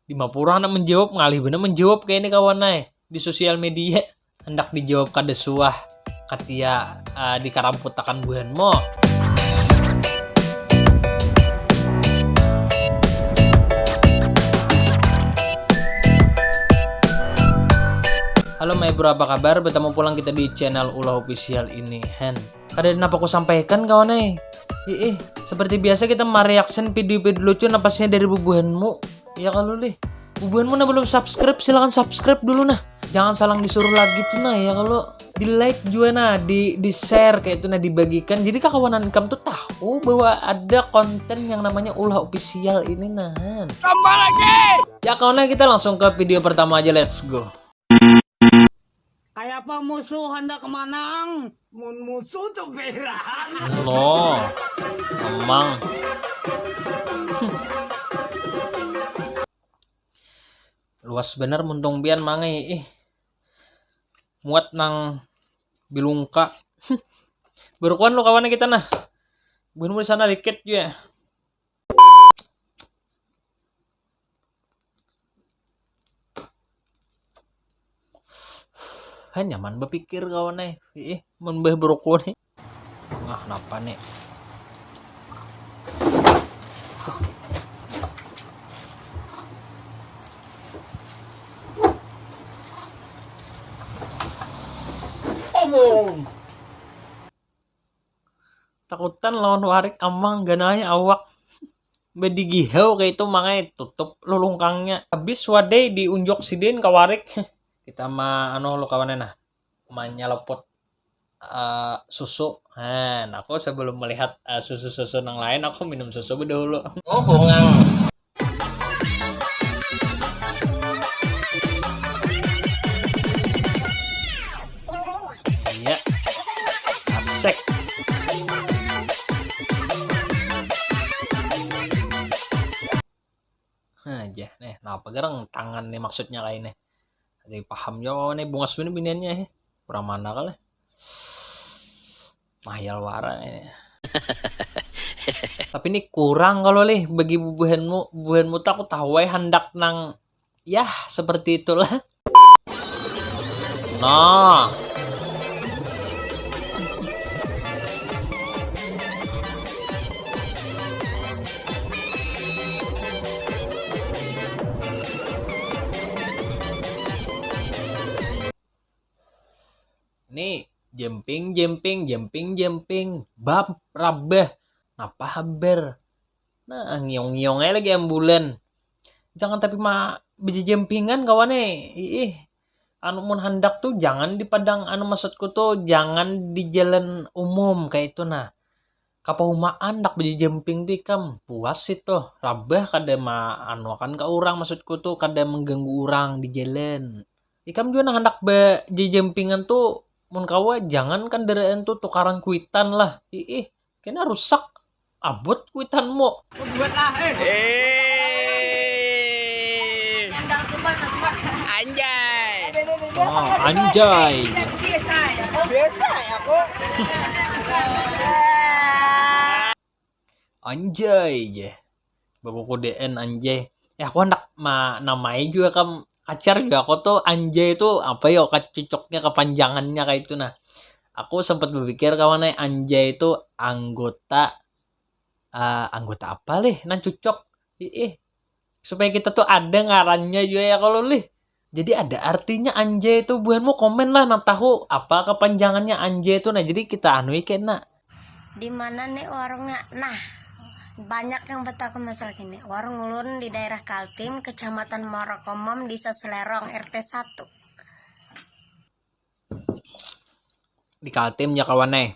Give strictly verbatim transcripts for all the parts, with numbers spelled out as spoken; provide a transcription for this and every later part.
Di Mapurang nak menjawab, ngalih bener menjawab kayak ini kawan ai. Di sosial media, hendak dijawab kada suah, katia uh, dikaramputakan buhanmu. Halo my bro, apa kabar? Bertemu pulang kita di channel Ulah Official ini, hen. Kada napa ku sampaikan kawan ai. Ih, seperti biasa kita mereaction video-video lucu napasnya dari bubuhanmu. Ya kalau lih. Bubuhanmu nah belum subscribe, silahkan subscribe dulu nah. Jangan salang disuruh lagi tuh nah ya kalau di like juga nah, di di share kayak itu nah, dibagikan. Jadi kakawanan ikam tuh tahu bahwa ada konten yang namanya Ulah Official ini nah. Tambah lagi. Ya kawan ai, kita langsung ke video pertama aja, let's go. Kayapa musuh handak manang? Mun musuh tu piran. No. Emang. Luas bener muntung pian mangai ih. Muat nang bilungka. Berukuan lo kawannya kita nah. Buin di sana dikit ya. Hai, nyaman bapikir kawan ai. Ih, mun beh broko nih. Nah, napa nih? Aduh. Takutan lawan warik amang, ganalnya awak. Bedigihau kayak itu, mangai tutup lulungkangnya. Habis wadai diunjuk sidin ka warik. Kita ma anu lo kawannya nah, manyalopot uh, susu. Nah, aku sebelum melihat uh, susu-susu yang lain, aku minum susu dulu. Oh, bungang. Iya. Asik. Aja nih, napa gerang tangan nih maksudnya kayak ini. Jadi paham juga nih bungas ini biniannya nih. Kurang mana kali. Mahal wara ini. Tapi ini kurang kalau lih bagi bubuhanmu, bubuhanmu tuh aku tahu ya hendak nang ya seperti itulah. Nah. Nih, jemping, jemping, jemping, jemping. Bab, rabah. Napa habar? Nah, ngiong-ngiong aja lagi ambulan. Jangan tapi ma bejejempingan kawan eh. Ih, anu mun handak tuh jangan di padang, anu maksudku tuh jangan di jalan umum kayak itu nah. Kapahumaan nak bejejemping tuh ikam puas itu. Rabah kada ma anu akan ke orang maksudku tuh kada mengganggu orang di jalan. Ikam juga nah handak bejejempingan tuh mun kawa jangan kendaraan tuh tukaran kuitan lah. Ih, kena rusak. Abut kuitanmu. Buat lah, eh. Eh. Anjay. Oh, anjay. Biasa ya, kok. Biasa ya, kok. Anjay je. Bakuku D N anjay. Ya aku hendak ma namai juga kam kacar juga aku tuh anjay tuh apa ya cocoknya kepanjangannya kayak itu nah. Aku sempat berpikir kawan eh anjay itu anggota uh, anggota apa lih nang cocok. Ih, supaya kita tuh ada ngarannya juga ya kalau lih. Jadi ada artinya anjay itu buhanmu komen lah nang tahu apa kepanjangannya anjay itu nah. Jadi kita anui kena. Di mana nih warungnya? Nah, banyak yang bertakun masalah ini. Warung ulun di daerah Kaltim, Kecamatan Muara Komom, Desa Selerong, R T satu. Di Kaltim ya kawan eh.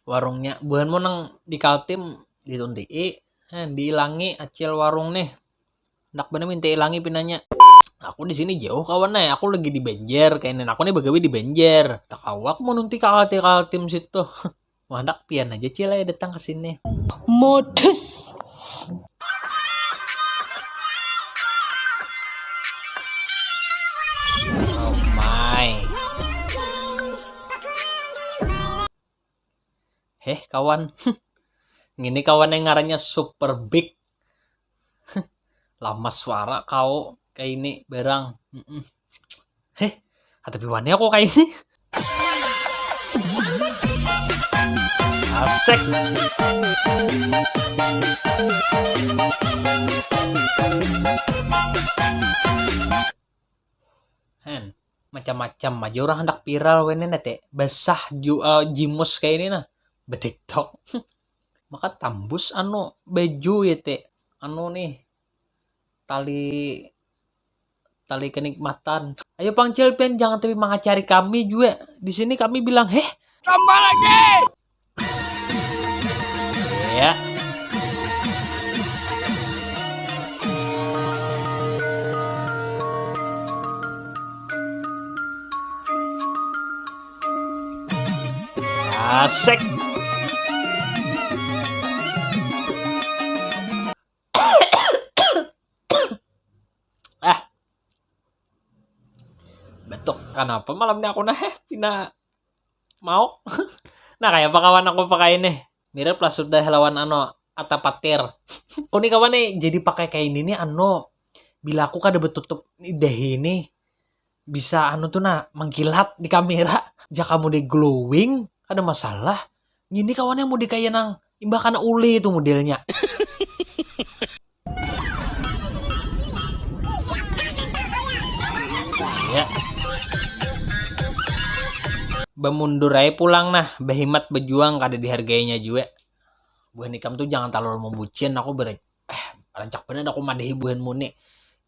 Warungnya buhanmu nang di Kaltim dituntii, eh, diilangi acil warung nih. Nak bener minta ilangi pinanya. Aku di sini jauh kawan eh. Aku lagi di Banjar kayaknya. Aku nih begawe di Banjar. Tak awak mau nunti Kaltim situ. Wah, handak pian aja cil ya datang ke sini. Modus. Oh my. Heh kawan. Ini kawan yang ngarannya Super Big. Lamas suara kau kaini barang. Mm-mm. Heh, tapi wani aku kaini. Asik. Hen, macam-macam aja orang hendak viral wene nete. Basah ju uh, jimus kayak ini nah. Betiktok. Maka tambus anu baju ya te. Anu nih. Tali tali kenikmatan. Ayo pangcil pian jangan tapi mengacari kami juga. Di sini kami bilang, "Heh, tambah lagi." Ya. Asik. Ah. Betul. Kenapa malam ini aku nah eh, pina mau. Nah, kayak apa kawan aku pakai ini? Mirip lah sudah lawan ano atapatir. Aku nih kawan nih jadi pakai kayak ini nih ano. Bila aku kada betutup dahi ini bisa anu tuh nah mengkilat di kamera. Jaka mau di glowing kada masalah. Ini kawan yang mau di kayak nang imbah kana uli itu modelnya. Ya. Bemundur aja pulang nah, behimat bejuang kada dihargainya juga. Buhan ikam tuh jangan terlalu membucin, aku ber eh rancak benar aku madahi buhan muni.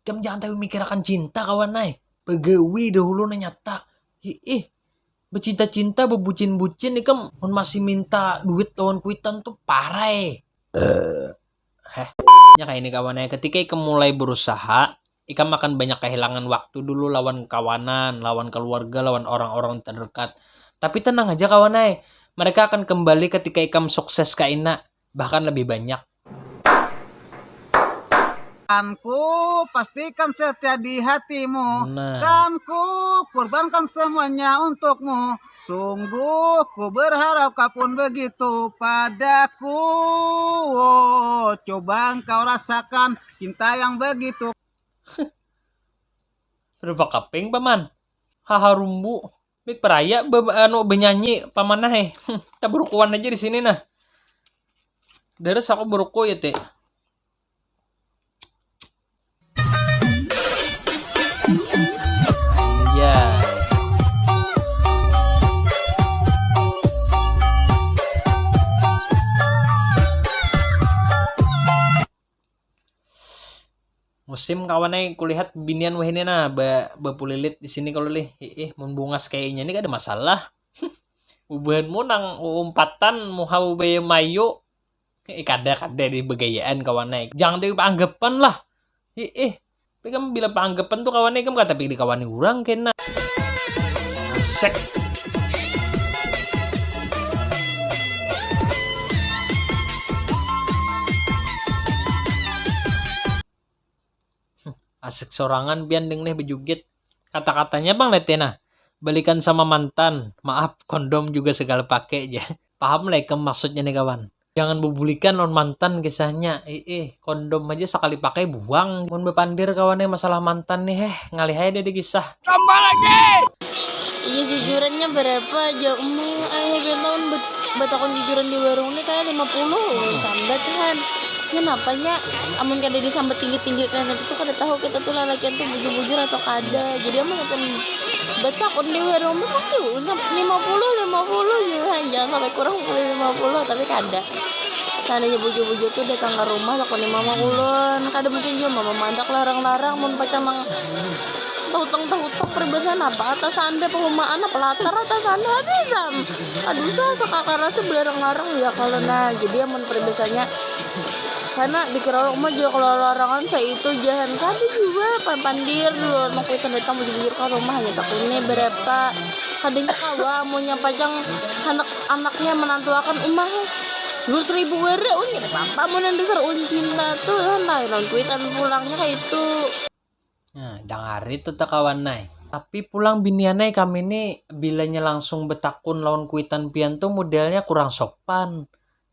Ikam jangan terlalu mikirakan cinta kawan ay. Begawi dahulu nah nyata. Ih, becinta-cinta bebucin-bucin ikam mun masih minta duit lawan kuitan tuh parai. Heh. Nya kayak ini kawan ya, ketika ikam mulai berusaha, ikam akan banyak kehilangan waktu dulu lawan kawanan, lawan keluarga, lawan orang-orang terdekat. Tapi tenang aja kawan ay, mereka akan kembali ketika ikam sukses kaina, bahkan lebih banyak. Kan ku pastikan setia di hatimu. Nah. Kan ku kurbankan semuanya untukmu. Sungguh ku berharap kau pun begitu padaku. Oh, coba engkau rasakan cinta yang begitu. Berapa kaping paman? Haharumbu. Mik peraya be, anu benyanyi paman nah eh. Kita berukuan aja di sini nah. Deres aku beruku ya teh. Iya. Musim kawan ai kulihat binian wahini nah ba bapulilit di sini kalau lih. Hiih, mun bungas kayaknya ni kada masalah. Bubuhanmu nang uumpatan muha ubaya mayu. Eh, kada kada di begayaan kawan ai. Jangan tapi paanggapan lah. Hiih. Tapi kam bila paanggapan tu kawan ai kam katapi dikawani urang kena. Sek. Asik sorangan pian ding nih bejugit. Kata-katanya bang lete nah. Balikan sama mantan. Maaf, kondom juga segala pakai ja. Paham lah ikam maksudnya nih kawan. Jangan bebulikan lawan mantan kisahnya. Eh, eh, kondom aja sekali pakai buang. Mun bepandir kawan nih masalah mantan nih heh. Ngalih aja deh kisah. Tambah lagi. Iya jujurannya berapa aja umur ayah ben tahun bet- batakun jujuran di warung nih kayak lima puluh sambat kan. Kenapanya amun kada disambat tinggi-tinggi kena itu kada tahu kita tuh lalakian tuh bujur-bujur atau kada. Jadi amun akan batakun di warung tuh pasti usah lima puluh lima puluh juga jangan sampai kurang dari lima puluh tapi kada. Seandainya bujur-bujur tuh datang ke rumah takun mama ulun kada mungkin juga mama mandak larang-larang mun pacang nang tahutang tahutang peribahasa apa atas anda perumahan apa latar atas anda habis am aduh sah sakakar rasa belarang-larang ya kalau nah jadi amun peribahasanya karena dikira orang mah juga kalau larangan saya itu jahan kada juga pan pandir dulu anak itu datang bujur-bujur ke rumah hanya takutnya berapa kadanya kawa amunnya pajang anak anaknya menantuakan umah dua seribu wara un kada apa-apa mun dasar un cinta tuh kan lain on kuitan pulangnya kayak itu. Nah, dangari tuh teh kawan nai. Tapi pulang binian nai kami ni bilanya langsung betakun lawan kuitan pian tuh modelnya kurang sopan.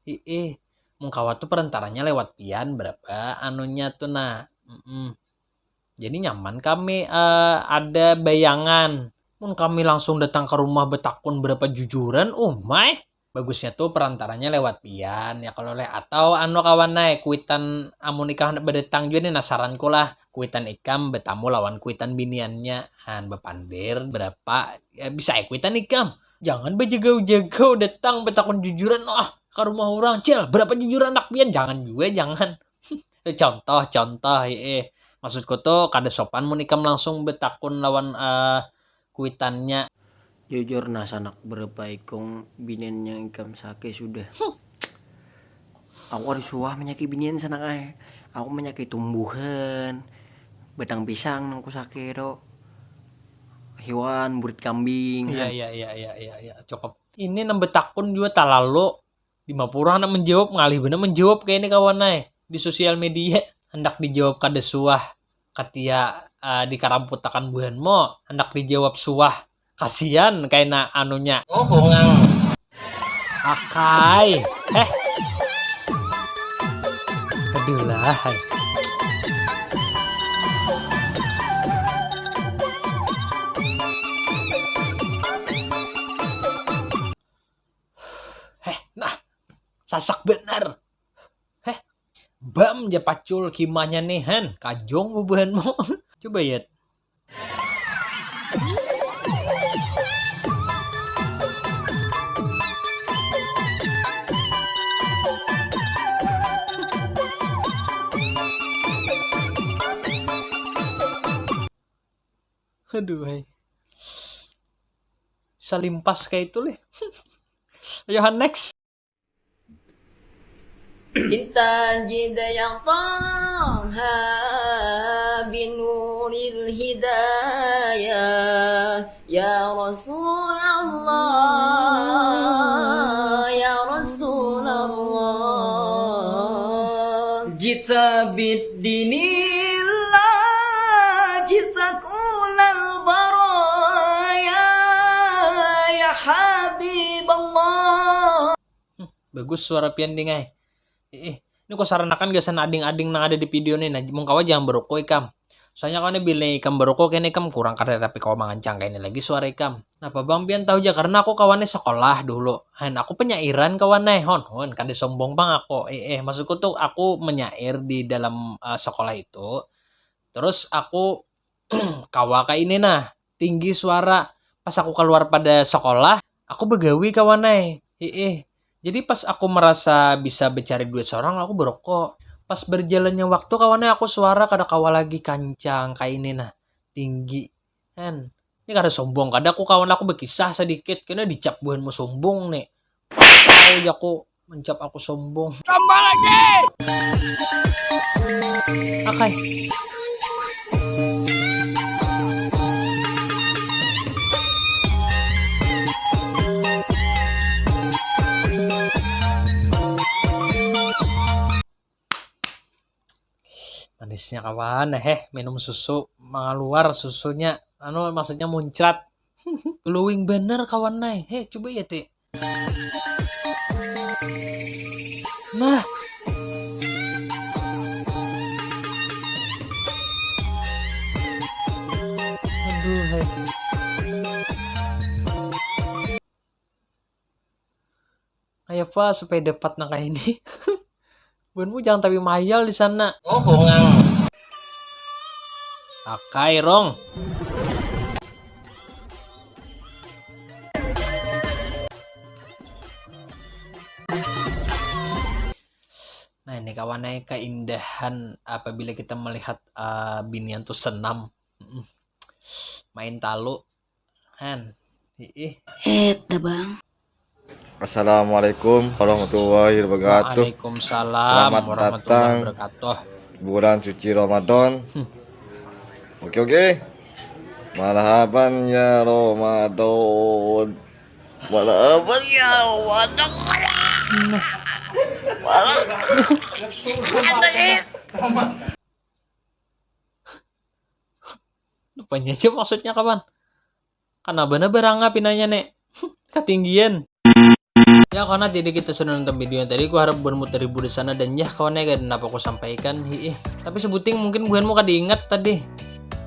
Hiih, mengkawa tuh perantaranya lewat pian berapa anunya tuh nah. Mm-mm. Jadi nyaman kami, eh, ada bayangan. Mun kami langsung datang ke rumah betakun berapa jujuran, umai. Bagusnya tuh perantaranya lewat pian ya kalau leh, atau anu kawan ai, kuitan amun ikam handak bedatang jua nih, nasaranku lah, kuitan ikam betamu lawan kuitan biniannya, han bepandir berapa, ya, bisa ai kuitan ikam. Jangan bejegau-jegau datang betakun jujuran, ah, ke rumah orang, cil, berapa jujuran anak pian, jangan jua, jangan. Itu contoh, contoh, eh, maksudku tuh kada sopan mun ikam langsung betakun lawan, eh, kuitannya. Jujur nah, sanak berapa ikung binian yang ikam sake sudah. Aku kada suah menyaki binian, sanak ai. Aku menyaki tumbuhan, batang pisang nang kusake tu, hewan, burit kambing. Iya, iya, iya, iya, iya, iya, cukup. Ini nang betakun jua talalu. Di mapurang handak menjawab, ngalih banar menjawab kayak ini kawan ai. Di sosial media handak dijawab kada suah, katia, eh, dikaramputakan buhanmu, handak dijawab suah. Kasian kaina anunya. Oh, hongang. Akai. Eh. Aduh lah. Heh, nah, sasak benar. Heh, bam ja pacul kimanya nih, han. Kajong bubuhanmu. Coba ya. Aduh, hai. Salimpas kayak itu leh. Ayo, han, next. Intan jida yang Taha binuril hidayah, ya Rasulullah, ya Rasulullah. Jita bid dinillah, jita kulal baraya, ya Habiballah. Bagus suara pian, ding ai. Ih, ini ku saranakan gasan ading-ading nang ada di video nih. Nah, mun kawa jangan baruku ikam. Soalnya kawan bila ikam baruku kene ikam kurang kada tapi kawa mangancang kaini lagi suara ikam. Napa bang pian tahu ja karena aku kawannya sekolah dulu. Han, aku penyairan kawan ai. Hon, hon, kada sombong bang aku. Eh, eh, maksudku tuh aku menyair di dalam, eh, sekolah itu. Terus aku kawa kaini nah, tinggi suara. Pas aku keluar pada sekolah, aku begawi kawan ai. Hiih. Jadi pas aku merasa bisa becari duit seorang, aku berokok. Pas berjalannya waktu kawan ai, aku suara kada kawa lagi kancang kaini nah, tinggi. Hen. Ini kada sombong kada aku kawan, aku bekisah sedikit, kena dicap buhanmu sombong nih. Tahu ya aku mencap aku sombong. Tambah lagi. Akai. Manisnya kawan, heh, minum susu, mengaluar susunya, anu, maksudnya muncrat. Glowing bener kawan, nai. Heh, coba ya, Ti. Nah. Aduh, heh. Kayapa supaya dapat nang kaya ini? Buhanmu jangan tapi mahayal di sana. Oh, hongang. Akai, Rong. Nah, ini kawan ai, keindahan apabila kita melihat, eh, binian tuh senam. Mm-mm. Main talu. Han. Hiih. Eh, dah, Bang. Assalamualaikum warahmatullahi wabarakatuh. Waalaikumsalam warahmatullahi wabarakatuh. Selamat datang bulan suci Ramadan. Hmm. Oke, oke. Marhaban ya Ramadan. Marhaban ya Ramadan. Nah. Marhaban. Ada, eh. Apanya aja maksudnya, kawan? Kana bana baranga pinanya, Nek. Katinggian. Ya kawan, jadi kita sudah nonton video yang tadi, aku harap buhanmu terhibur di sana dan ya kawan ya, kada napa aku sampaikan hiih. Tapi sebuting mungkin buhanmu kada ingat tadi.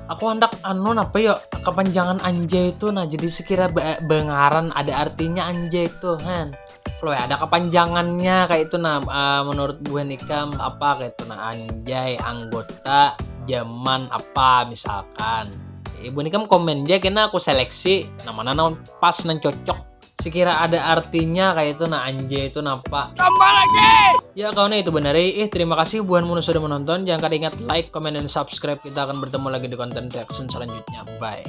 Aku handak anu napa yo, kepanjangan anjay itu nah, jadi sekira ba- bangaran ada artinya anjay itu han. Kalau ada kepanjangannya kayak itu nah, eh, menurut buhan ikam apa kayak itu nah, anjay anggota zaman apa misalkan. Eh, buhan ikam komen aja kena aku seleksi nama nang pas nang cocok. Sekira ada artinya kayak itu nah anjay itu napa. Tambah lagi. Ya kawan itu benar eh. Terima kasih buhanmu sudah menonton. Jangan kada ingat like, comment, dan subscribe. Kita akan bertemu lagi di konten reaction selanjutnya. Bye.